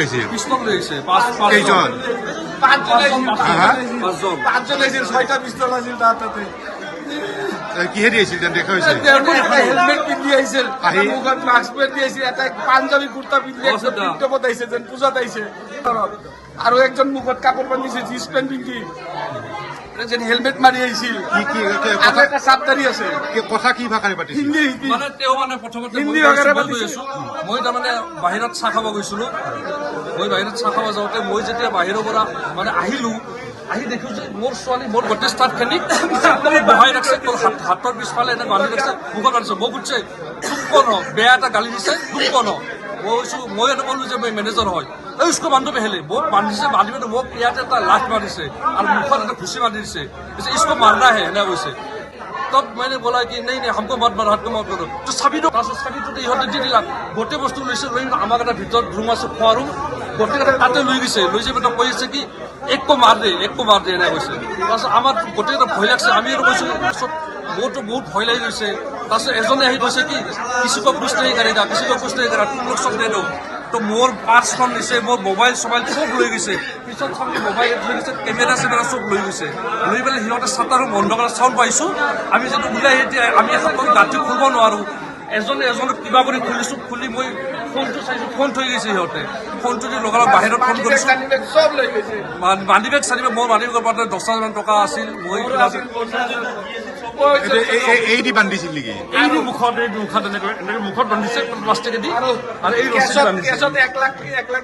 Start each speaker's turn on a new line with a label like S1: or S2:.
S1: আহিছিল?
S2: পিষ্টল লৈ আহিছে পাঁচ পাঁচজন।
S1: কেইজন?
S3: পাঁচজন আহিছিল।
S1: হা?
S2: পাঁচজন।
S3: পাঁচজন আহিছিল, ছয়টা পিষ্টল আছিল তাৰ তাতে।
S1: কিহেদি আহিছিল তেন্তে দেখা হৈছে?
S3: এটা হেলমেট পিন্ধি আহিছিল,
S1: আহি?
S3: এটা মুখত মাস্ক পিন্ধি আহিছিল, এটা পাঞ্জাবী কুৰ্তা পিন্ধি একদম
S2: দাদা।
S3: টিপটপত আহিছে, যেন পূজাত আহিছে। আৰু একজন মুখত কাপোৰ বান্ধিছে, জিন্স পেণ্ট পিন্ধি যেন হেলমেট মাৰি আহিছিল।
S1: কি কি কি
S3: আৰু
S1: কথা
S3: এটা চাপদাৰি আছে।
S1: কি কথা কি ভাষাৰে পাতিছিল?
S3: হিন্দী, হিন্দী।
S2: মানে তেওঁ মানে প্ৰথমতে
S3: হিন্দী
S2: মই
S3: ভাষাৰে
S2: গৈছো, মই গৈ
S3: পাতিছে।
S2: আছো, মই তাৰমানে বাহিৰত চাহ খাব গৈছিলো। মই বাহিৰত চাহ খাব যাওঁতে মই যেতিয়া বাহিৰৰ পৰা মানে আহিলো, আহি দেখো যে মোৰ ছোৱালী, মোৰ গোটেই ষ্টাফখিনি বহাই ৰাখছে, মোৰ হাতৰ পিছফালে এনে বান্ধি ৰাখছে, মুখত বান্ধিছে। মোক সুধিছে, "तुम कौन हो?" বেয়া এটা গালি দিছে, "तुम कौन हो?" মই কৈছো, মই এটা ক'লো যে মই মেনেজাৰ হয়। "এই, उसको बांधो पहले।" মোক বান্ধিছে, বান্ধি পেলাই মোক ইয়াতে এটা লাঠ মাৰিছে আৰু মুখত এটা ঘুচি মাৰি দিছে। কৈছে, "इसको मारना है", এনে কৈছে। तब मैंने बोला कि नहीं नहीं, हमको मत मारो, हाथ को मत मारो। তো চাবিটো, তাৰপিছত চাবিটো ইহঁতে দি দিলা। গোটেই বস্তু লৈছে, লৈ আমাক এটা ভিতৰত ৰুম আছে, খোৱা ৰুম, গোটেই কেইটা তাতে লৈ গৈছে। লৈ যাই পেলাই কৈ আছে কি, "एक को मार दे, एक को मार दे", এনে কৈছে। তাৰপিছত আমাৰ গোটেইকেইটা ভয় লাগছে। আমি আৰু কৈছো, তাৰপিছত মোৰতো বহুত ভয় লাগি গৈছে। তাৰপিছত এজনে আহি কৈছে কি, "किसी को कुछ नहीं करेगा, किसी को कुछ नहीं करेगा, तुम लोग सब दे दो।" তো মোৰ পাৰ্চখন নিছে, মোৰ মোবাইল চবাইল চব লৈ গৈছে। পিছত চাবি মোবাইল লৈ গৈছে, কেমেৰা চেমেৰা চব লৈ গৈছে। লৈ পেলাই সিহঁতে চাটাৰো বন্ধ কৰা চাউণ্ড পাইছোঁ। আমি যিটো ওলাই এতিয়া আমি হাতৰ গাঁঠি খুলিব নোৱাৰোঁ। এজনে এজনক কিবা কৰি খুলিছোঁ। খুলি মই ফোনটো চাইছোঁ, ফোন থৈ গৈছে সিহঁতে। ফোনটো দি লগালগ বাহিৰত ফোন কৰিছোঁ।
S3: মানি বেগ চব লৈ গৈছে।
S2: মানি বেগ চানি বেগ, মোৰ মানি বেগৰ পৰা 10,000মান টকা আছিল। মই কিবা
S1: এইটো এই দি বান্ধিছিল নেকি?
S2: এই মুখত এনেকৈ এনেকৈ মুখত বান্ধিছে প্লাষ্টিকেদি আৰু এই ৰছী
S3: কেছত
S2: বান্ধিছে।
S3: কেছত 1 লাখ 1 লাখ।